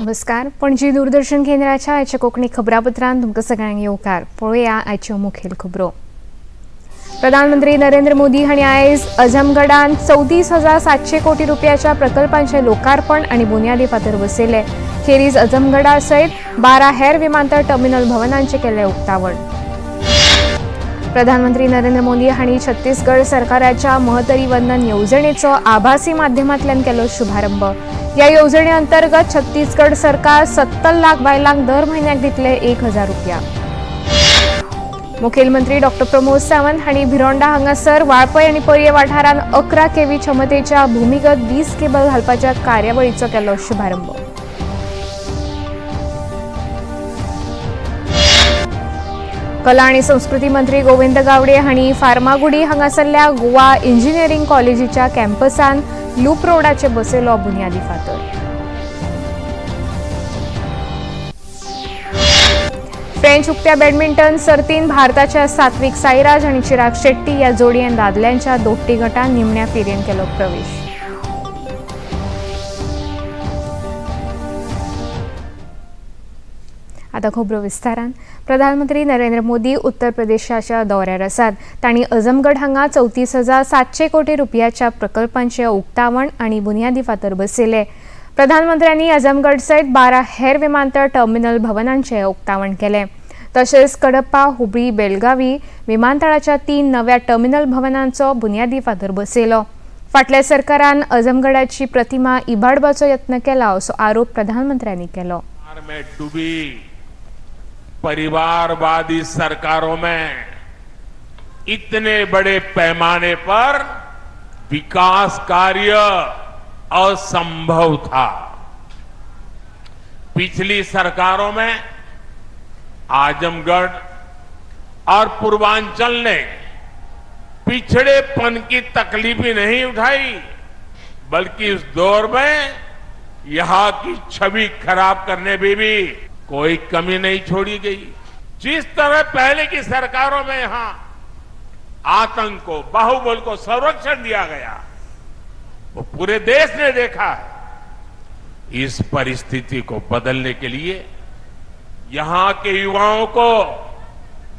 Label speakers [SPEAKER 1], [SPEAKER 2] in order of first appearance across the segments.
[SPEAKER 1] नमस्कार, पणजी दूरदर्शन केंद्राच्या आयच्या कोंकणी खबरापत्रांत तुमकां सगळ्यांक येवकार. पळोवया आयच्यो मुखेल खबरो. प्रधानमंत्री नरेंद्र मोदी हांणी आयज अजमगडान 34,700 कोटी रुपयाच्या प्रकल्पांचे लोकार्पण आनी बुन्यादी फातर बसयले. खेरीज अजमगडा सयत 12 हेर विमानतळ टर्मिनल भवनांचे केले उक्तावण. प्रधानमंत्री नरेंद्र मोदी हांणी छत्तीसगड सरकाराच्या महतरी वंदन येवजणेचो आभासी माध्यमांतल्यान केलो शुभारंभ. या येवजणे अंतर्गत छत्तीसगड सरकार 70 लाख बायलांक दर म्हयन्याक दितले 1,000 रुपया. मुखेलमंत्री डॉ प्रमोद सावंत हांणी भिरोंडा हांगासर वाळपय आनी पर्ये वाठारांत 11 केव्ही क्षमतेच्या भूमिगत वीज केबल घालपाच्या कार्यावळीचो केलो शुभारंभ. कला आणि संस्कृती मंत्री गोविंद गावडे हांणी फार्मागुडी हांगासरल्या गोवा इंजिनिअरिंग कॉलेजीच्या कॅम्पसान लूप रोडाचे बसयलो बुन्यादी फातर. फ्रेंच उक्त्या बॅडमिंटन सर्तीन भारताच्या सात्विक साईराज आणि चिराग शेट्टी या जोडयेन दादल्यांच्या दोट्टी गटात निमण्या फेरयेन केलो प्रवेश. आता खबरो विस्तारान. प्रधानमंत्री नरेंद्र मोदी उत्तर प्रदेशाच्या दौऱ्यार आसात. तांणी अजमगड हांगा 34,700 कोटी रुपयाच्या प्रकल्पांचे उक्तावण आनी बुन्यादी फातर बसयले. प्रधानमंत्र्यांनी अजमगड सयत 12 हेर विमानतळ टर्मिनल भवनांचे उक्तावण केले. तशेंच कडप्पा, हुबळी, बेलगावी विमानतळाच्या 3 नव्या टर्मिनल भवनांचो बुन्यादी फातर बसयलो. फाटल्या सरकारान अजमगडाची प्रतिमा इबाडपाचो यत्न केला असो आरोप प्रधानमंत्र्यांनी केलो.
[SPEAKER 2] परिवारवादी सरकारों में इतने बड़े पैमाने पर विकास कार्य असंभव था. पिछली सरकारों में आजमगढ़ और पूर्वांचल ने पिछड़ेपन की तकलीफ ही नहीं उठाई, बल्कि उस दौर में यहां की छवि खराब करने में भी कोई कमी नहीं छोड़ी गई. जिस तरह पहले की सरकारों में यहां आतंक को, बाहुबल को संरक्षण दिया गया, वो पूरे देश ने देखा है. इस परिस्थिति को बदलने के लिए यहां के युवाओं को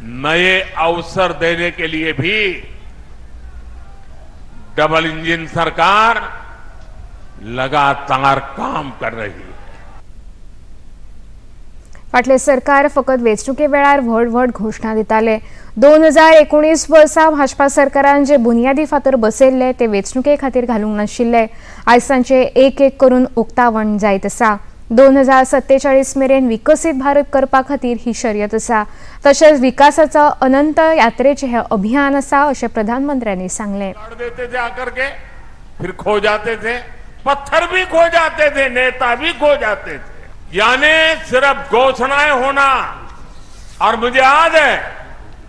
[SPEAKER 2] नए अवसर देने के लिए भी डबल इंजन सरकार लगातार काम कर रही है.
[SPEAKER 1] फाटले सरकार फकत वेंचणुके वेळार व्हड व्हड घोशणा दिताले. 2019 वर्सा भाजपा सरकारान जे बुन्यादी फातर बसयल्ले ते वेंचणुके खातीर घालूंक नाशिल्ले. आयज तांचे एक एक करून उक्तावण जायत आसा. 2047 मेरेन विकसीत भारत करपा खातीर ही शर्यत आसा. तशेंच विकासाचो अनंत यात्रेचें हें अभियान आसा अशें प्रधानमंत्र्यांनी सांगलें.
[SPEAKER 2] फिर खो जाते थे, पत्थर भी खो जाते थे, नेता भी खो जाते थे. यानी सिर्फ घोषणाएं होना. और मुझे याद है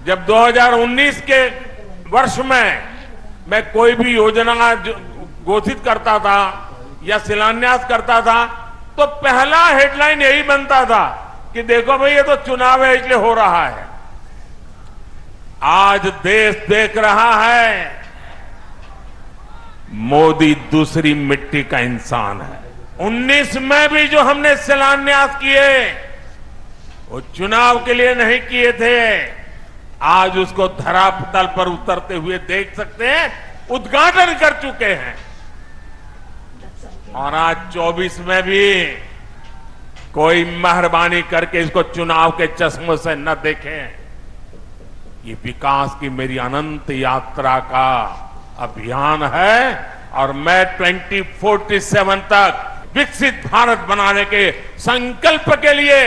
[SPEAKER 2] जब 2019 के वर्ष में मैं कोई भी योजना घोषित करता था या शिलान्यास करता था, तो पहला हेडलाइन यही बनता था कि देखो भाई ये तो चुनाव है इसलिए हो रहा है. आज देश देख रहा है मोदी दूसरी मिट्टी का इंसान है. 19 में भी जो हमने शिलान्यास किए वो चुनाव के लिए नहीं किए थे. आज उसको धरातल पर उतरते हुए देख सकते हैं, उद्घाटन कर चुके हैं. और आज 24 में भी कोई मेहरबानी करके इसको चुनाव के चश्मे से न देखें. ये विकास की मेरी अनंत यात्रा का अभियान है और मैं 2047 तक विकसित भारत बनाने के संकल्प के लिए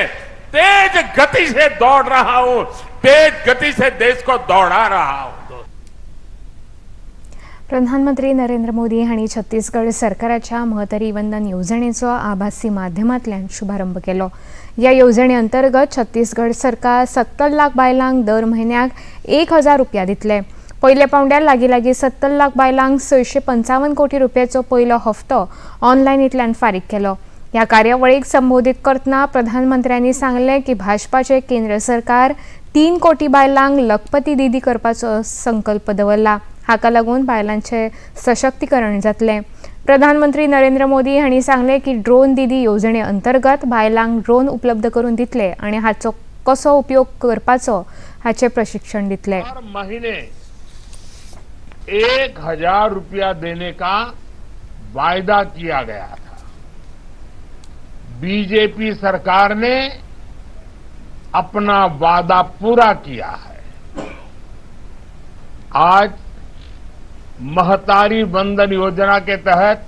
[SPEAKER 2] तेज गति से दौड़ रहा हूं, तेज गति से देश को दौड़ा रहा हूं.
[SPEAKER 1] प्रधानमंत्री नरेंद्र मोदी हांणी छत्तीसगड सरकाराच्या महतरी वंदन येवजणेचो आभासी माध्यमांतल्यान शुभारंभ केलो. या येवजणे अंतर्गत छत्तीसगड सरकार 70 लाख बायलांक दर म्हयन्याक 1,000 रुपया दितले. पयल्या पावंड्यार लागीं लागीं 70 लाख बायलांक 655 कोटी रुपयाचो पयलो हप्तो ऑनलायनींतल्यान फारीक केलो. ह्या कार्यावळीक संबोधीत करतना प्रधानमंत्र्यांनी सांगलें की भाजपाचें केंद्र सरकार 3 कोटी बायलांक लखपती दिदी करपाचो संकल्प दवरला. हाका लागून बायलांचे सशक्तीकरण जातलें. प्रधानमंत्री नरेंद्र मोदी हांणी सांगलें की ड्रोन दीदी येवजणे अंतर्गत बायलांक ड्रोन उपलब्ध करून दितले आनी हाचो कसो उपयोग करपाचो हाचें प्रशिक्षण दितले.
[SPEAKER 2] हर महीने 1000 रुपया देने का वायदा किया गया था. बीजेपी सरकार ने अपना वादा पूरा किया है. आज महतारी वंदन योजना के तहत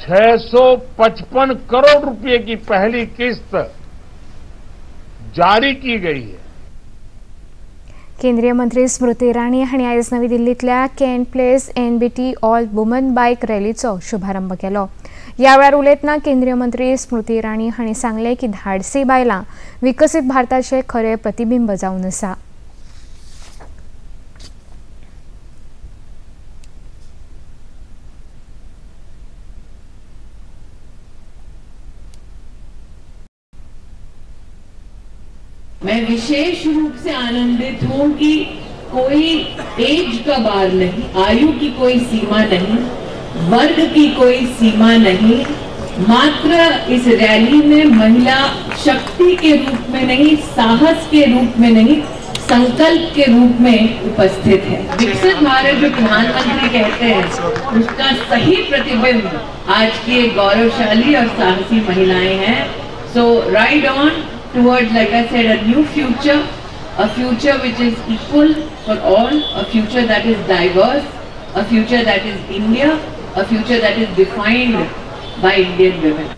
[SPEAKER 2] 655 करोड़ रुपए की पहली किस्त जारी की गई है.
[SPEAKER 1] केंद्रीय मंत्री स्मृती इराणी हांणी आयज नवी दिल्लींतल्या Kent Place NBT all woman bike रॅलीचो शुभारंभ केलो. ह्या वेळार उलयतना केंद्रीय मंत्री स्मृती इराणी हांणी सांगलें की धाडसी बायलां विकसीत भारताचें खरें प्रतिबिंब जावन आसा.
[SPEAKER 3] मैं विशेष रूप से आनंदित हूं कि कोई एज का बार नहीं, आयु की कोई सीमा नहीं, वर्ग की कोई सीमा नहीं, मात्र इस रैली में महिला शक्ति के रूप में नहीं, साहस के रूप में नहीं, संकल्प के रूप में उपस्थित है. विकसित भारत जो प्रधानमंत्री कहते हैं उसका सही प्रतिबिंब आज की गौरवशाली और साहसी महिलाएं हैं. So ride on towards, like I said, a new future, a future which is equal for all, a future that is diverse, a future that is India, a future that is defined by Indian women.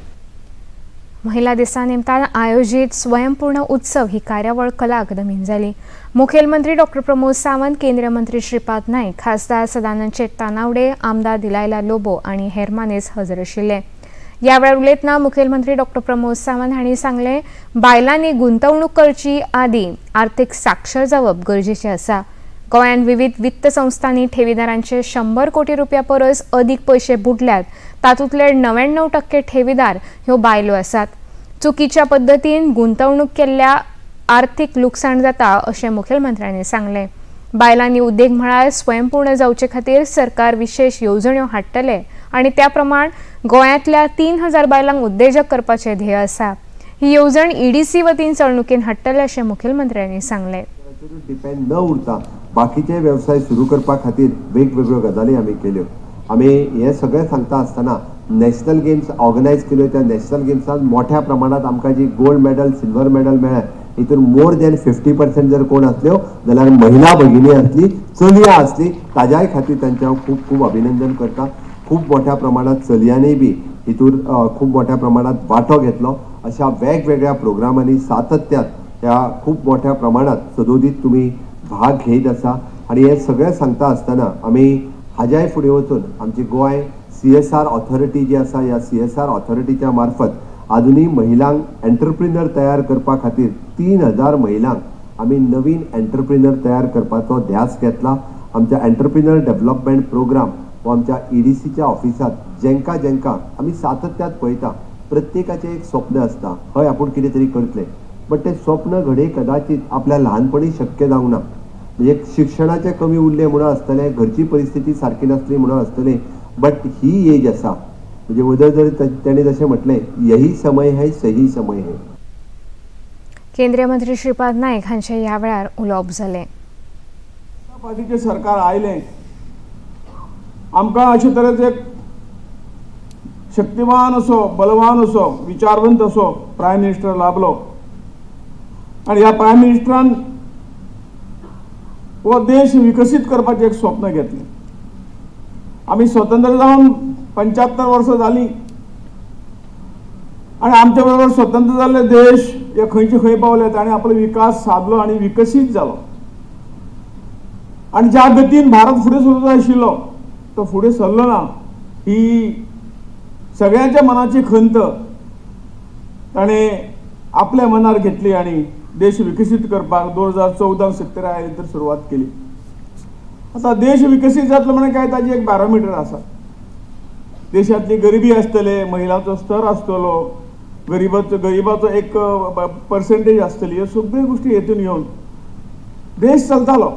[SPEAKER 1] महिला दिसा निमतान आयोजित स्वयंपूर्ण उत्सव ही कार्यावळ कला अकादमीन जाली. मुखेलमंत्री डॉक्टर प्रमोद सावंत, केंद्रीय मंत्री श्रीपाद नाईक, खासदार सदानंद शेट तानावडे, आमदार दिलायला लोबो आनी हेर मानेस हजर आशिल्ले. ह्या वेळार उलयतना मुखेलमंत्री डॉक्टर प्रमोद सावंत हांणी सांगलें, बायलांनी गुंतवणूक करची आदी आर्थिक साक्षर जावप गरजेचें आसा. गोंयांत विविध वित्त संस्थांनी ठेवीदारांचे 100 कोटी रुपया परस अदीक पयशे बुडल्यात, तातूंतले 99% ठेवीदार ह्यो बायलो आसात. चुकीच्या पद्दतीन गुंतवणूक केल्ल्या आर्थिक लुकसाण जाता अशें मुखेलमंत्र्यांनी सांगलें. बायलांनी उद्देग मळार स्वयंपूर्ण जावचे खातीर सरकार विशेष येवजण्यो हाडटले आनी त्या प्रमाण गोंयांतल्या 3000 बायलांक उद्देजक करपाचें ध्येय आसा. ही येवजण ईडीसी वतीन चलणुकेन हाडटले अशें मुखेलमंत्र्यांनी सांगलें.
[SPEAKER 4] डिपेंड न उरता बाकीचे व्यवसाय सुरू करपा खातीर वेगवेगळ्यो गजाली आमी केल्यो. आमी हें सगळें सांगता आसतना नॅशनल गेम्स ऑर्गनायज केल्यो. त्या नॅशनल गेम्सान मोठ्या प्रमाणात आमकां जी गोल्ड मेडल, सिल्वर मेडल मेळ्ळें, हितून मोर दॅन 50% जर कोण आसल्यो जाल्यार महिला भगिनी आसली, चलयां आसली, ताज्याय खातीर तांचें हांव खूब खूब अभिनंदन करता. खूब मोठ्या प्रमाणात चलयांनी बी हितून खूब मोठ्या प्रमाणात वांटो घेतलो. अशा वेगवेगळ्या प्रोग्रामांनी सातत्यात ह्या खूब मोठ्या प्रमाणात सदोदीत तुमी भाग घेत आसा. आनी हें सगळें सांगता आसतना आमी हाज्याय फुडें वचून आमची गोंय CSR authority जी आसा, ह्या CSR ऑथॉरिटीच्या मार्फत आजुनूय महिलांक एंटरप्रिनर तयार करपा खातीर 3000 महिलांक आमी नवीन एंटरप्रिनर तयार करपाचो ध्यास घेतला. आमच्या एंटरप्रिनर डेव्हलपमेंट प्रोग्राम हो आमच्या ईडीसीच्या ऑफिसांत जेंका जेंका आमी सातत्यात पळयता, प्रत्येकाचें एक स्वप्न आसता, हय आपूण कितें तरी करतलें, बट तें स्वप्न घडये कदाचित आपल्या ल्हानपणी शक्य जावंक ना. म्हणजे शिक्षणाचें कमी उरलें म्हणून आसतलें, घरची परिस्थिती सारकी नासली म्हणून आसतलें, बट he as आसा म्हणजे वदळ जर तेणें जशें म्हटलें, यही समय है सही समय है.
[SPEAKER 1] केंद्रीय मंत्री श्रीपाद नाईक हांचें ह्या वेळार उलोवप जालें.
[SPEAKER 5] पार्टीचें सरकार आयलें, आमकां अशे तरेचो एक शक्तिवान असो, बलवान असो, विचारवंत असो प्रायम मिनिस्टर लाभलो आनी ह्या प्रायम मिनिस्टरान हो देश विकसीत करपाचें एक स्वप्न घेतलें. आमी स्वतंत्र जावन 75 वर्सां जालीं आनी आमच्या बरोबर स्वतंत्र जाल्ले देश हे खंयचे खंय पावले, ताणें आपलो विकास सादलो आनी विकसीत जालो. आनी ज्या गतीन भारत फुडें सरूंक जाय आशिल्लो तो फुडें सरलो ना, ही सगळ्यांच्या मनाची खंत ताणें आपल्या मनार घेतली आनी देश विकसीत करपाक 2014 सत्तेर आयले तर सुरवात केली. आतां देश विकसीत जातलो म्हणल्यार काय ताजी एक बॅरोमिटर आसा. देशांतली गरिबी आसतले, महिलांचो स्तर आसतलो, गरिबाचो एक पर्सेंटेज आसतली, ह्यो सगळ्यो गोश्टी हेतून येवन देश चलतालो.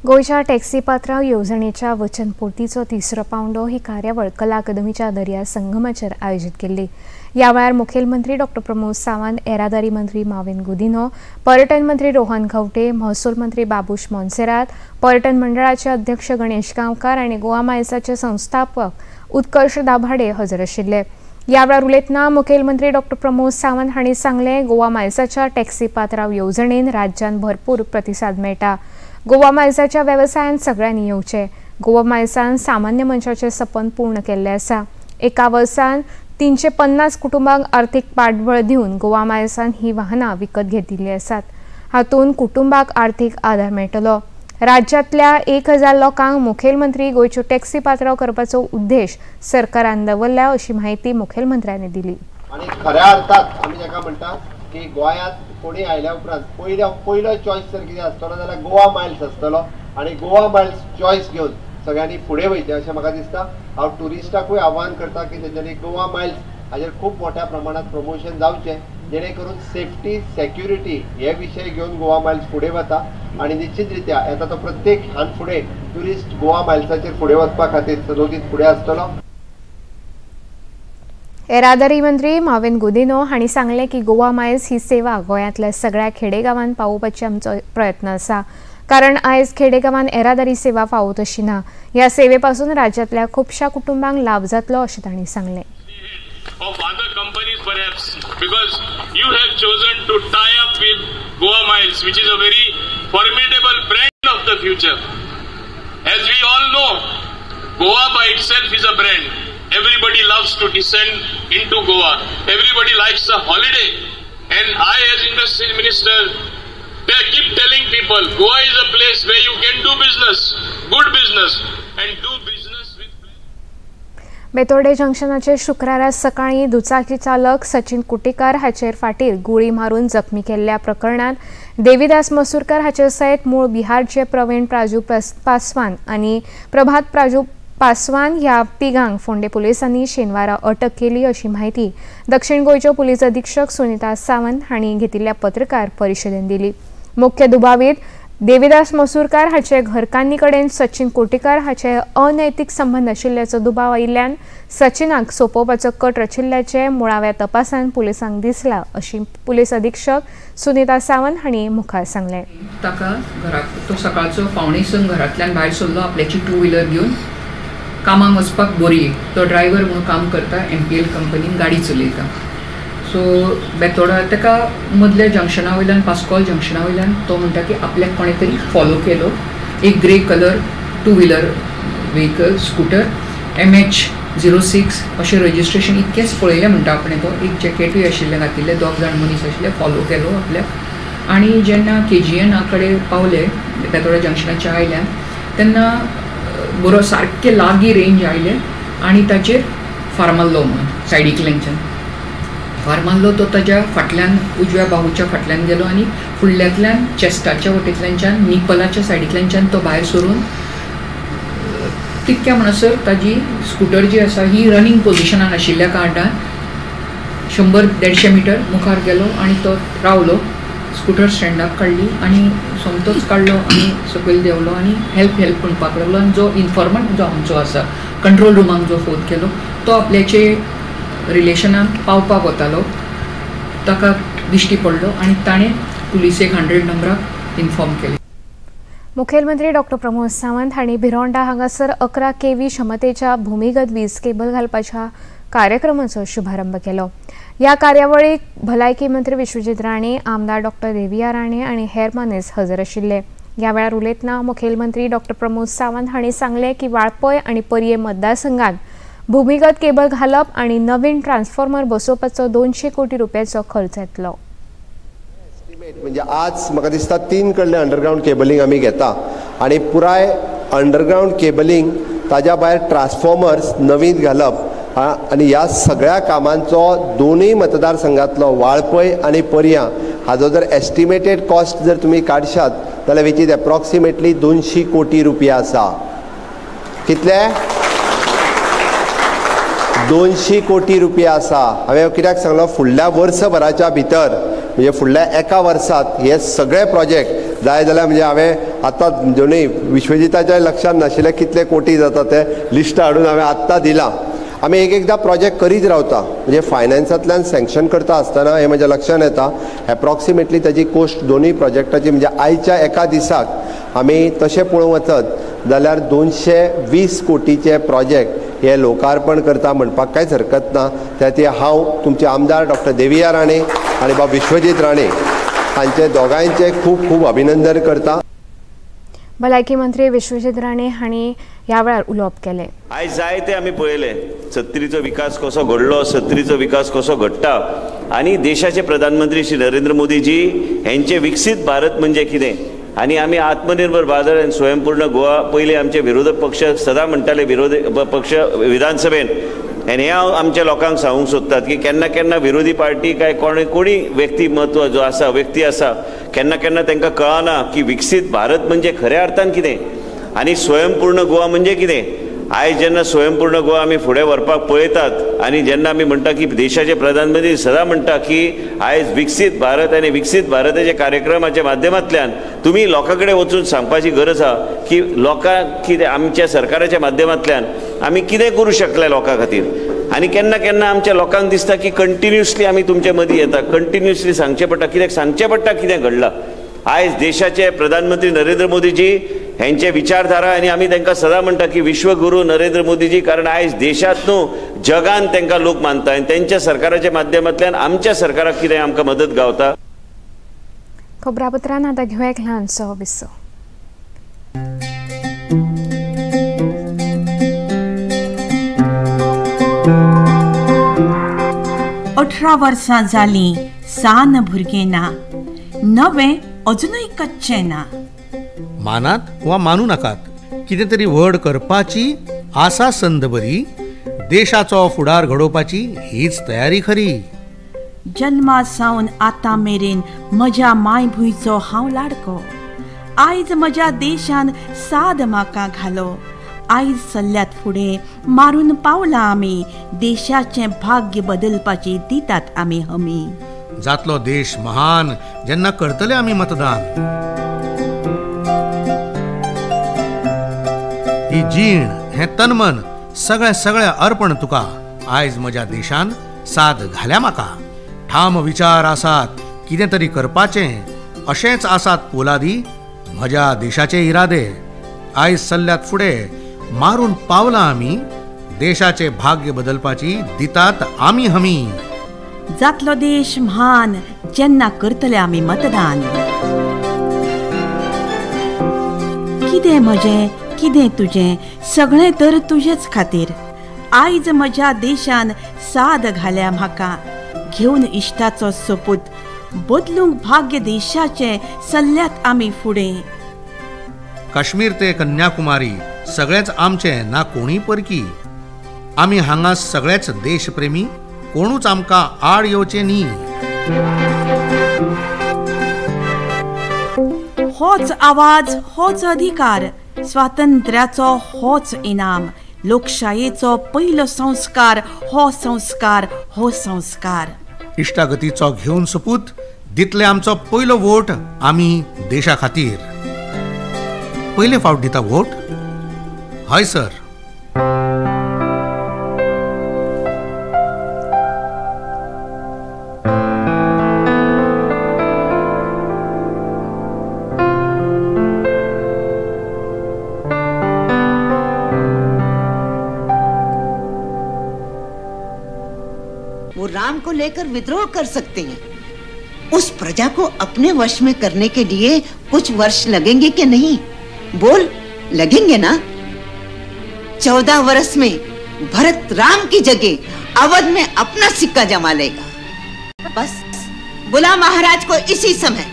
[SPEAKER 1] गोंयच्या टॅक्सी पात्रांव येवजणेच्या वचनपूर्तीचो तिसरो पावंडो ही कार्यावळ कला अकादमीच्या दर्या संगमाचेर आयोजीत केल्ली. ह्या वेळार मुखेलमंत्री डॉ प्रमोद सावंत, येरादारी मंत्री माविन गुदिन्हो, पर्यटन मंत्री रोहन खंवटे, महसूल मंत्री बाबूश मोन्सेरात, पर्यटन मंडळाचे अध्यक्ष गणेश गांवकार आनी गोवा मायल्साचे संस्थापक उत्कर्ष दाभाडे हजर आशिल्ले. ह्या वेळार उलयतना मुखेलमंत्री डॉ प्रमोद सावंत हांणी सांगलें, गोवा मायल्साच्या टॅक्सी पात्रांव येवजणेन राज्यांत भरपूर प्रतिसाद मेळटा. गोवा मायल्साच्या वेवसायांत सगळ्यांनी येवचें. गोवा मायल्सान सामान्य मनशाचें सपन पूर्ण केल्लें आसा. एका वर्सान 350 कुटुंबांक आर्थीक पाठबळ दिवन गोवा मायल्सान ही वाहनां विकत घेतिल्लीं आसात. हातूंत कुटुंबाक आर्थीक आदार मेळटलो. राज्यांतल्या 1000 लोकांक मुखेलमंत्री गोंयच्यो टॅक्सी पात्रांव करपाचो उद्देश सरकारान दवरला अशी म्हायती मुखेलमंत्र्यांनी दिली.
[SPEAKER 4] आनी खऱ्या अर्थात आमी जाका म्हणटा की गोंयांत कोणी आयल्या उपरांत पयलो चॉयस जर कितें आसतलो जाल्यार गोवा मायल्स आसतलो आनी गोवा मायल्स चॉयस घेवन सगळ्यांनी फुडें वयचें अशें म्हाका दिसता. हांव ट्युरिस्टाकूय आव्हान करता की तेंच्यांनी गोवा मायल्स हाजेर खूब मोठ्या प्रमाणात प्रमोशन जावचें, जेणे करून सेफ्टी सेक्युरिटी हे विशय घेवन गोवा मायल्स फुडें वता आनी निश्चित रित्या येता तो प्रत्येक ह्यान फुडें ट्युरिस्ट गोवा मायल्साचेर फुडें वचपा खातीर सदोदीत फुडें आसतलो.
[SPEAKER 1] येरादारी मंत्री माविन गुदिन्हो हांणी सांगलें की गोवा मायल्स ही सेवा गोंयांतल्या सगळ्या खेडेगांवांत पावोवपाची आमचो प्रयत्न आसा. कारण आयज खेडेगांवांत येरादारी सेवा फावो तशी ना. ह्या सेवे पासून राज्यांतल्या खुबश्या कुटुंबांक लाभ जातलो अशें तांणी सांगलें.
[SPEAKER 6] Of other companies perhaps, because you have chosen to tie up with Goa Miles, which is a very formidable brand of the future. As we all know, Goa by itself is a brand. Everybody loves to descend into Goa. Everybody likes a holiday. And I, as industry minister, keep telling people, Goa is a place where you can do business, good business, and do business with.
[SPEAKER 1] Betorde जंक्शनाचेर शुक्रारा सकाळीं दुचाकी चालक सचिन कुटीकार हाचेर फाटीर गुळी मारून जखमी केल्ल्या प्रकरणांत देवीदास मसूरकर हाचे सयत मूळ बिहारचे प्रवीण प्राजू पासवान आनी प्रभात प्राजू पासवान ह्या तिगांक फोंडे पुलिसांनी शेनवारा अटक केली अशी म्हायती दक्षिण गोंयच्यो पुलीस अधीक्षक सुनीता सावंत हांणी घेतिल्ल्या पत्रकार परिशदेन दिली. मुख्य दुबावीत देवीदास मसूरकार हाचे घरकान्नी कडेन सचिन कोटीकार हाचे अनैतिक संबंद आशिल्ल्याचो दुबाव आयिल्ल्यान सचिनाक सोंपोवपाचो कट रचिल्ल्याचें मुळाव्या तपासान पुलिसांक दिसला अशी पुलीस अधीक्षक सुनीता सावंत हांणी मुखार सांगलें.
[SPEAKER 3] ताका घराक तो सकाळचो 5:45 घरांतल्यान भायर सरलो आपल्याची टू व्हिलर घेवन कामाक वचपाक बोरये. तो ड्रायव्हर म्हणून काम करता, MPL कंपनीन गाडी चलयता. सो बेतोडा ताका मदल्या जंक्शना वयल्यान, पास्कॉल जंक्शना वयल्यान तो म्हणटा की आपल्याक कोणें तरी फॉलो केलो. एक grey colour two wheeler vehicle scooter MH 06 अशें रजिस्ट्रेशन इतकेंच पळयलें म्हणटा आपणें. तो एक जॅकेटूय आशिल्लें घातिल्लें, दोग जाण मनीस आशिल्ले, फॉलो केलो आपल्याक. आनी जेन्ना KGN कडेन पावले बेतोडा जंक्शनाच्या आयल्यान तेन्ना बरो सारकें लागीं रेंज आयले आनी ताचेर फार मारलो म्हणून सायडींतल्यानच्यान फार मारलो. तो ताज्या फाटल्यान उजव्या बाहूच्या फाटल्यान गेलो आनी फुडल्यांतल्यान चेस्टाच्या वटेंतल्यानच्यान निपलाच्या सायडींतल्यानच्यान तो भायर सरून तितक्या म्हणसर ताजी स्कुटर जी आसा ही रनींग पोजिशनान आशिल्ल्या कारणान 100-150 मिटर मुखार गेलो आनी तो रावलो. स्कुटर स्टँडाक काडली आनी सोमतोच काडलो आनी सकयल देंवलो आनी हेल्प हेल्प म्हणपाक लागलो. आनी जो इन्फॉर्मंट जो आमचो आसा कंट्रोल रुमाक जो फोन केलो तो आपल्याचे रिलेशनान पावपाक वतालो, ताका दिश्टी पडलो आनी ताणें पुलिसेक 100 नंबराक इन्फॉर्म केलें.
[SPEAKER 1] मुखेलमंत्री डॉ प्रमोद सावंत हांणी भिरोंडा हांगासर 11 kV क्षमतेच्या भूमिगत वीज केबल घालपाच्या कार्यक्रमाचो शुभारंभ केलो. ह्या कार्यावळीक भलायकी मंत्री विश्वजीत राणे, आमदार डॉ देविया राणे आनी हेर मानेस हजर आशिल्ले. ह्या वेळार उलयतना मुखेलमंत्री डॉ प्रमोद सावंत हांणी सांगलें की वाळपय आनी पर्ये मतदारसंघात भूमिगत केबल घालप आनी नवीन ट्रान्सफॉर्मर बसोवपाचो 200 कोटी रुपयाचो खर्च येतलो.
[SPEAKER 4] म्हणजे आज म्हाका दिसता 3 कडले अंडरग्रावंड केबलिंग आमी घेता आनी पुराय अंडरग्रावंड केबलिंग ताज्या भायर ट्रान्सफॉर्मर्स नवीन घालप आनी ह्या सगळ्या कामांचो दोनूय मतदारसंघांतलो वाळपय आनी पर्यां हाजो जर एस्टिमेटेड कॉस्ट जर तुमी काडशात जाल्यार which is approximately 200 कोटी रुपया आसा. कितले? 200 कोटी रुपया आसा. हांवें कित्याक सांगलो, फुडल्या वर्सभराच्या भितर म्हणजे फुडल्या एका वर्सात हे सगळे प्रोजेक्ट जाय जाल्यार म्हणजे हांवें आतां दोनूय विश्वजिताच्या लक्षांत नाशिल्लें कितले कोटी जाता ते लिस्ट हाडून हांवें आत्तां दिलां. आमी एक एकदां प्रोजेक्ट करीत रावता, म्हणजे फायनान्सांतल्यान सँक्शन करता आसतना हें म्हज्या लक्षांत येता एप्रॉक्सिमेटली ताजी कोस्ट दोनूय प्रोजेक्टाची, म्हणजे आयच्या एका दिसाक आमी तशें पळोवंक वचत जाल्यार 220 कोटीचे प्रोजेक्ट हे लोकार्पण करता म्हणपाक कांयच हरकत ना. त्या खातीर हांव तुमचे आमदार डॉक्टर देविया राणे आनी बाब विश्वजीत राणे हांचे दोगांयचे खूब खूब अभिनंदन करता.
[SPEAKER 1] भलायकी मंत्री विश्वजीत राणे हांणी ह्या वेळार उलोवप केलें.
[SPEAKER 7] आयज जायते आमी पळयले सत्तरीचो विकास कसो घडलो, सत्तरीचो विकास कसो घडटा आनी देशाचे प्रधानमंत्री श्री नरेंद्र मोदीजी हेंचे विकसीत भारत म्हणजे कितें आनी आमी आत्मनिर्भर भारत आनी स्वयंपूर्ण गोवा. पयलीं आमचे विरोधक पक्ष सदां म्हणटाले, विरोधी पक्ष विधानसभेन, आनी हें हांव आमच्या लोकांक सांगूंक सोदतात की केन्ना केन्ना विरोधी पार्टी काय कोणी व्यक्तिमत्व जो आसा, व्यक्ती आसा, केन्ना केन्ना तांकां कळना की विकसीत भारत म्हणजे खऱ्या अर्थान कितें आनी स्वयंपूर्ण गोवा म्हणजे कितें. आयज जेन्ना स्वयंपूर्ण गोवा आमी फुडें व्हरपाक पळयतात आनी जेन्ना आमी म्हणटा की देशाचे प्रधानमंत्री सदां म्हणटा की आयज विकसीत भारत आनी विकसीत भारताच्या कार्यक्रमाच्या माध्यमांतल्यान तुमी लोकां कडेन वचून सांगपाची गरज आसा की लोकांक कितें आमच्या सरकाराच्या माध्यमांतल्यान आमी कितें करूं शकले लोकां खातीर. आनी केन्ना केन्ना आमच्या लोकांक दिसता की कंटिन्युअसली आमी तुमचे मदीं येता, कंटिन्युअसली सांगचें पडटा, कित्याक सांगचें पडटा कितें घडलां. आयज देशाचे प्रधानमंत्री नरेंद्र मोदीजी हेंचे विचारधारा आनी आमी तांकां सदां म्हणटा की विश्वगुरू नरेंद्र मोदीजी, कारण आयज देशांत न्हू जगान तांकां लोक मानता आनी तेंच्या सरकाराच्या माध्यमांतल्यान आमच्या सरकाराक कितें आमकां मदत गावता.
[SPEAKER 1] खबरापत्रान आतां घेवया एक ल्हानसो विसव.
[SPEAKER 8] अठरा वर्सां जालीं सान भुरगें ना, नवें अजुनूय कच्चें ना.
[SPEAKER 9] मानात वा मानू नाकात, कितें तरी व्हड करपाची आसा संद बरी, देशाचो फुडार घडोवपाची हीच तयारी खरी.
[SPEAKER 8] जन्मा सावन आतां मेरेन म्हज्या मायभुंयचो हांव लाडको, आयज म्हज्या देशान साद म्हाका घालो. आयज सल्ल्यात फुडें मारून पावला आमी, देशाचें भाग्य बदलपाची दितात आमी हमी.
[SPEAKER 9] जातलो देश महान जेन्ना करतले आमी मतदान. ही जीण हें तनमन सगळें सगळें अर्पण तुका, आयज म्हज्या देशान साद घाल्या म्हाका. ठाम विचार आसात कितें तरी करपाचें, अशेंच आसात पोलादी म्हज्या देशाचे इरादे. आयज सल्ल्यात फुडें मारून पावला आमी, देशाचे भाग्य बदलपाची दितात आमी हमी.
[SPEAKER 8] जातलो देश म्हान जेन्ना करतले आमी मतदान. कितें म्हजें कितें तुजें सगळें तर तुजेच खातीर, आयज म्हज्या देशान साद घाल्या म्हाका. घेवन इश्टाचो सोपूत बदलूंक भाग्य देशाचें सल्ल्यात आमी फुडें.
[SPEAKER 9] काश्मीर ते कन्याकुमारी सगळेच आमचें ना कोणी परकी, आमी हांगा सगळेच देशप्रेमी, कोणूच आमकां आड येवचें न्ही.
[SPEAKER 8] होच आवाज होच अधिकार, स्वातंत्र्याचो होच इनाम, लोकशायेचो पयलो संस्कार हो संस्कार हो संस्कार.
[SPEAKER 9] इश्टागतीचो घेवन सोपूत दितले आमचो पयलो वोट आमी देशा खातीर. पयले फावट दिता वोट? हय सर.
[SPEAKER 10] वो राम को लेकर विद्रोह कर सकते हैं, उस प्रजा को अपने वश में करने के लिए कुछ वर्ष लगेंगे कि नहीं? बोल, लगेंगे ना? 14 वर्ष में भरत राम की जगह अवध में अपना सिक्का जमा लेगा। बस बुला महाराज को इसी समय,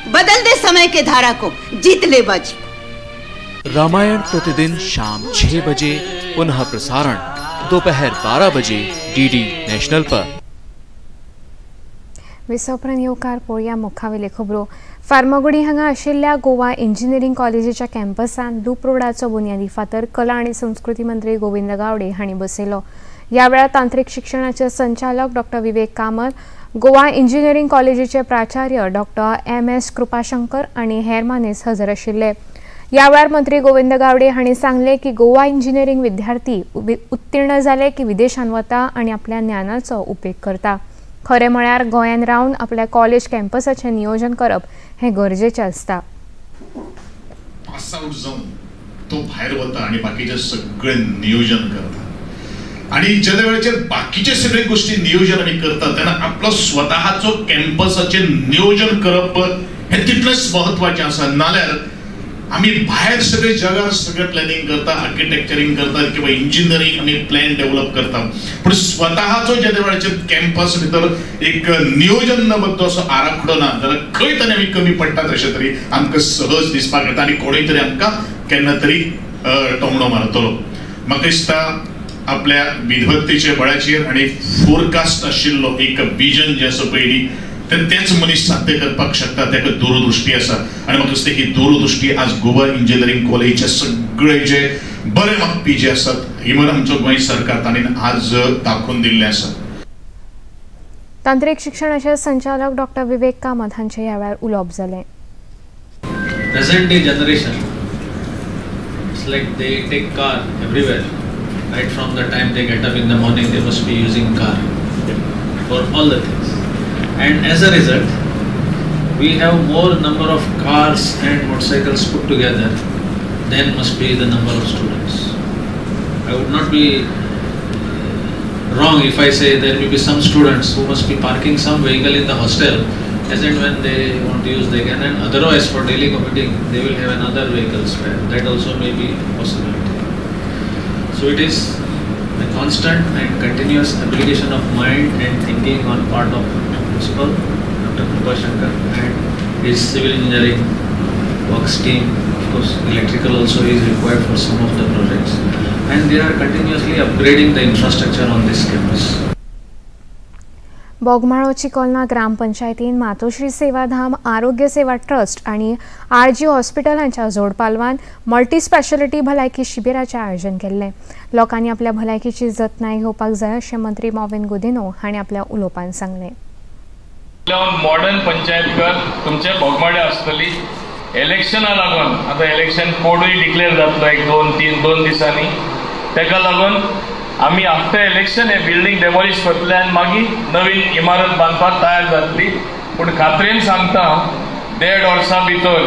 [SPEAKER 10] बदल दे समय के धारा को, जीत ले बाजी।
[SPEAKER 11] रामायण प्रतिदिन शाम 6 बजे, पुनः प्रसारण दोपहर 12 बजे डीडी नेशनल पर।
[SPEAKER 1] विसवपरांत येवकार पळोवया मुखावेले खबरो. फार्मागुडी हांगा आशिल्ल्या गोवा इंजिनियरींग कॉलेजीच्या कॅम्पसांत लूप रोडाचो बुन्यादी फातर कला आनी संस्कृती मंत्री गोविंद गावडे हांणी बसयलो. ह्या वेळार तांत्रिक शिक्षणाचे संचालक डॉक्टर विवेक कामत, गोवा इंजिनियरींग कॉलेजीचे प्राचार्य डॉक्टर MS Kripashankar आनी हेर मानेस्त हजर आशिल्ले. ह्या वेळार मंत्री गोविंद गावडे हांणी सांगलें की गोवा इंजिनियरींग विद्यार्थी उत्तीर्ण जाले की विदेशांत वता आनी आपल्या ज्ञानाचो उपेग करता. खरें म्हळ्यार गोंयांत रावन आपल्या कॉलेज कॅम्पसाचें नियोजन करप हें गरजेचें आसता.
[SPEAKER 12] पास आउट जावन तो भायर वता आनी बाकीचें सगळें नियोजन करता आनी ज्या वेळाचेर बाकीचे सगळे गोष्टी नियोजन आमी करता तेन्ना आपलो स्वतःचो कॅम्पसाचें नियोजन करप हें तितलेंच म्हत्वाचें आसा. नाल्यार आमी भायर सगळे जगार सगळें प्लॅनिंग करता, आर्किटेक्चरींग करतात किंवा इंजिनियरींग आमी प्लॅन डेव्हलप करता, पूण स्वतःचो ज्या वेळाचेर कॅम्पस भितर एक नियोजनबद्ध असो आराखडो ना जाल्यार खंय तरी आमी कमी पडटात अशें तरी आमकां सहज दिसपाक येता आनी कोणूय तरी आमकां केन्ना तरी टोमणो मारतलो. म्हाका दिसता आपल्या विद्वत्तेच्या बळाचेर आनी फोरकास्ट आशिल्लो एक विजन जें आसा पयलीं तर तेच मनीस साध्य करपाक शकता, ताका दूरदृष्टी आसा आनी म्हाका दिसता ही दूरदृष्टी आज गोवा इंजिनियरींग कॉलेजचे सगळे जे बरे मागपी जे आसात इवन आमचो गोंय सरकार तांणी आज दाखोवन दिल्लें आसा.
[SPEAKER 1] तांत्रिक शिक्षणाचे संचालक डॉक्टर विवेक कामत हांचे ह्या वेळार उलोवप जालें.
[SPEAKER 13] Present day generation, it's like they take car everywhere. Right from the time they get up in the morning, they must be using car for all the things. And as a result, we have more number of cars and motorcycles put together than must be the number of students. I would not be wrong if I say there may be some students who must be parking some vehicle in the hostel as and when they want to use they can, and otherwise for daily commuting they will have another vehicle spare. That also may be a possibility. So it is a constant and continuous application of mind and thinking on part of Principal Dr. Krupa Shankar and his civil engineering works team. Of course, electrical also is required for some of the projects, and they are continuously upgrading the infrastructure on this campus.
[SPEAKER 1] Bogmalo Chicolna ग्रामपंचायतीन Matoshree Sevadham आरोग्य सेवा trust आनी RG hospital हांच्या जोडपालवान multi speciality भलायकी शिबिराचें आयोजन केल्लें. लोकांनी आपल्या भलायकीची जतनाय घेवपाक जाय अशें मंत्री मॉविन गुदिन्हो हांणी आपल्या उलोवपान सांगलें.
[SPEAKER 6] मॉडर्न पंचायत घर तुमचे बोगमाळे आसतली. इलेक्शना लागून आतां इलेक्शन कोडूय डिक्लेअर जातलो एक दोन दिसांनी, ताका लागून आमी आफ्टर इलेक्शन हे बिल्डींग डेमोलिश करतले आनी मागीर नवीन इमारत बांदपाक तयार जातली. पूण खात्रेन सांगता 1.5 वर्सां भितर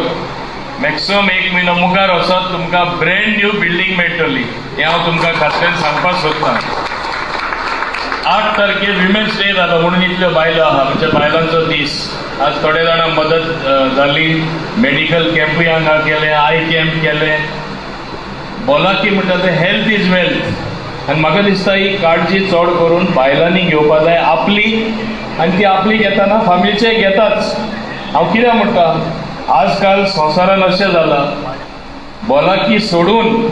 [SPEAKER 6] मॅक्सिमम 1 म्हयनो मुखार वचत तुमकां ब्रँड न्यू बिल्डींग मेळटली हें हांव तुमकां खात्रेन सांगपाक सोदतां. 8 तारखेर विमेन्स डे जालो म्हणून इतल्यो बायलो आहा, म्हणजे बायलांचो दीस. आज थोडे जाणांक मदत जाली, मेडिकल कॅम्पूय हांगा केले, I camp केले. भलायकी म्हणटा तें हेल्थ is wealth आनी म्हाका दिसता ही काळजी चड करून बायलांनी घेवपा जाय आपली, आनी ती आपली घेतना फामिलीचे घेताच. हांव कितें म्हणटा, आजकाल संवसारान अशें जालां भलायकी सोडून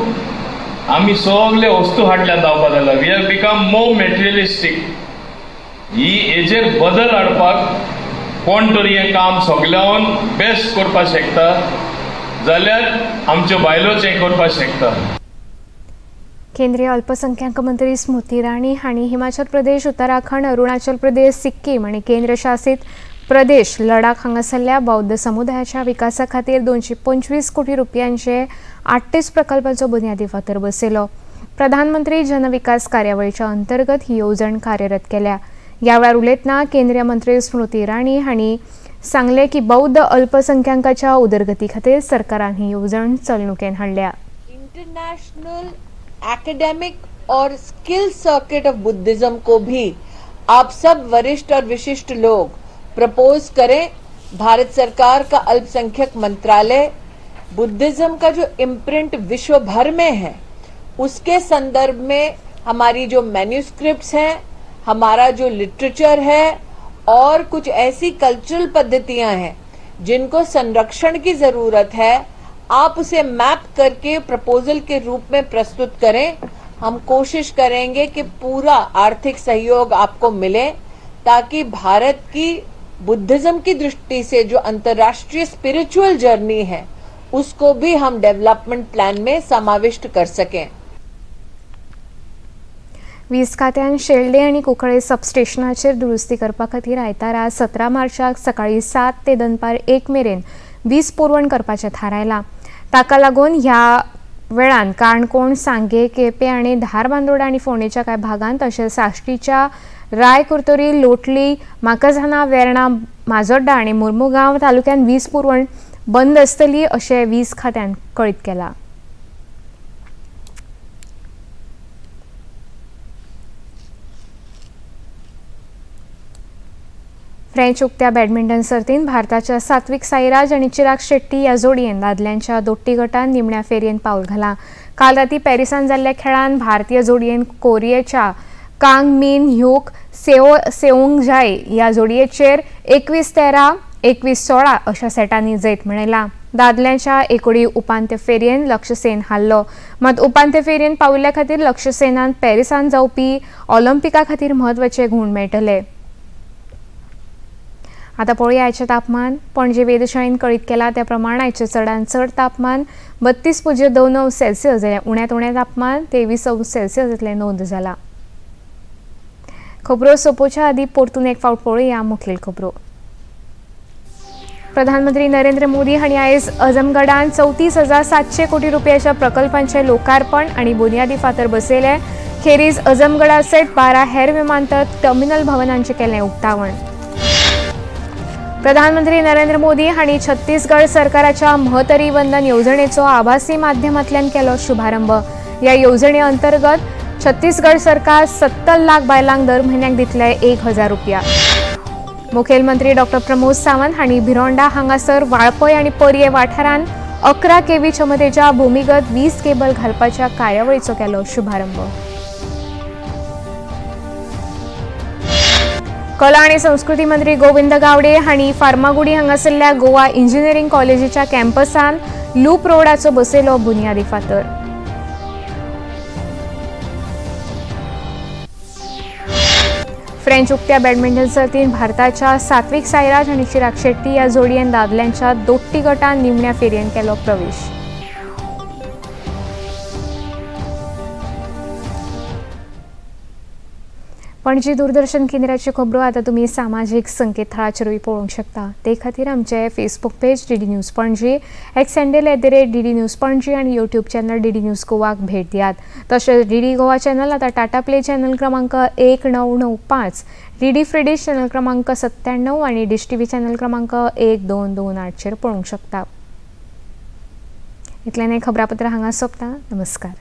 [SPEAKER 6] आमी सगळे वस्तू हाडल्या धांवपा जाल्या. We have become more materialistic. ही हेजेर बदल हाडपाक कोण तरी हें काम सगळ्यान बेस्ट करपाक शकता जाल्यार आमच्यो बायलोच हें करपाक शकता.
[SPEAKER 1] केंद्रीय अल्पसंख्याक मंत्री स्मृती इराणी हांणी हिमाचल प्रदेश, उत्तराखंड, अरुणाचल प्रदेश, सिक्कीम आनी केंद्रशासित प्रदेश लडाख हांगासरल्या बौद्ध समुदायाच्या विकासा खातीर 225 कोटी रुपयांचे 38 प्रकल्पांचो बुन्यादी फातर बसयलो. प्रधानमंत्री जनविकास कार्यावळीच्या अंतर्गत ही येवजण कार्यरत केल्या. ह्या वेळार उलयतना केंद्रीय मंत्री स्मृती इराणी हांणी सांगलें की बौद्ध अल्पसंख्याकांच्या उदरगती खातीर सरकारान ही येवजण चलणुकेन हाडल्या.
[SPEAKER 3] इंटरनॅशनल एकेडमिक और स्किल सर्किट ऑफ बुद्धिज्म को भी आप सब वरिष्ठ और विशिष्ट लोग प्रपोज करें. भारत सरकार का अल्पसंख्यक मंत्रालय बुद्धिज्म का जो इम्प्रिंट विश्व भर में है उसके संदर्भ में हमारी जो मैन्यूस्क्रिप्ट्स हैं, हमारा जो लिटरेचर है और कुछ ऐसी कल्चरल पद्धतियां हैं जिनको संरक्षण की ज़रूरत है, आप उसे मैप करके प्रपोजल के रूप में प्रस्तुत करें. हम कोशिश करेंगे कि पूरा आर्थिक सहयोग आपको मिले ताकि भारत की बुद्धिज्म की दृष्टि से जो अंतर्राष्ट्रीय स्पिरिचुअल जर्नी है उसको भी हम डेवलपमेंट प्लान में समाविष्ट कर सकें.
[SPEAKER 1] वीज खात्यान शेल्डे आनी कुंकळे सबस्टेशनाचेर दुरुस्ती करपा खातीर आयतारा 17 मार्चाक सकाळी 7 ते दनपार 1 मेरेन वीज पुरवण करपाचें थारायलां. ताका लागून ह्या वेळान काणकोण, सांगे, केपें आनी धारबांदोडा आनी फोंडेच्या कांय भागांत तशेंच साश्टीच्या राय कुर्तोरी, लोटली, माकझाना, वेर्णा, माजोड्डा आनी मुर्मुगांव तालुक्यांत वीज पुरवण बंद आसतली अशें वीज खात्यान कळीत केलां. फ्रेंच उक्त्या बॅडमिंटन सर्तीन भारताच्या सात्विक साईराज आनी चिराग शेट्टी ह्या जोडयेन दादल्यांच्या दोट्टी गटान निमण्या फेरयेन पावल घालां. काल राती पॅरिसान जाल्ल्या खेळान भारतीय जोडयेन कोरियेच्या कांग मिन ह्यूक सेओंग जाय ह्या जोडयेचेर 21-13, 21-16 अशा सेटांनी जैत मेळयलां. दादल्यांच्या एकोडी उपांत्य फेरयेन लक्ष्य सेन हारलो. मात उपांत्य फेरयेन पाविल्ल्या खातीर लक्ष्य सेनान पॅरिसान जावपी ऑलिम्पिका खातीर म्हत्वाचे गूण मेळटले. आतां पळोवया आयचें तापमान. पणजे वेधशाळेन कळीत केलां त्या प्रमाण आयचें चडांत चड तापमान 32.29 सेल्सियस जाल्यार उण्यांत उणें तापमान 23 अंश सेल्सियस इतलें नोंद जालां. खबरो सोंपोवच्या आदीं परतून एक फावट पळोवया मुखेल खबरो. प्रधानमंत्री नरेंद्र मोदी हांणी आयज अजमगडान 34,700 कोटी रुपयाच्या प्रकल्पांचें लोकार्पण आनी बुन्यादी फातर बसयले. खेरीज अजमगडा सयत 12 हेर विमानतळ टर्मिनल भवनांचें केलें उक्तावण. प्रधानमंत्री नरेंद्र मोदी हांणी छत्तीसगड सरकाराच्या महतरी वंदन येवजणेचो आभासी माध्यमांतल्यान केलो शुभारंभ. ह्या येवजणे अंतर्गत छत्तीसगड सरकार 70 लाख बायलांक दर म्हयन्याक दितले 1,000 रुपया. मुखेलमंत्री डॉ प्रमोद सावंत हांणी भिरोंडा हांगासर वाळपय आनी पर्ये वाठारांत 11 केव्ही क्षमतेच्या भूमिगत वीज केबल घालपाच्या कार्यावळीचो केलो शुभारंभ. कला आनी संस्कृती मंत्री गोविंद गावडे हांणी फार्मागुडी हांगासरल्या गोवा इंजिनिअरिंग कॉलेजीच्या कॅम्पसान लूप रोडाचो बसयलो बुन्यादी फातर. फ्रेंच उक्त्या बॅडमिंटन सर्तीन भारताच्या सात्विक साईराज आनी चिराग शेट्टी ह्या जोडयेन दादल्यांच्या दोट्टी गटान निमण्या फेरयेन केलो प्रवेश. पणजी दूरदर्शन केंद्राच्यो खबरो आतां तुमी सामाजीक संकेतथळाचेरूय पळोवंक शकता. ते खातीर आमचे Facebook page DD news Panaji, X handle @DD news Panaji आनी यूट्यूब चॅनल डीडी न्यूज गोवाक भेट दियात. तशेंच डीडी गोवा चॅनल आतां टाटा प्ले चॅनल क्रमांक 1995, डीडी फ्री डिश चॅनल क्रमांक 97 आनी डिश टीव्ही चॅनल क्रमांक 1228चेर पळोवंक शकता. इतल्यान हें खबरापत्र हांगा सोंपता. नमस्कार.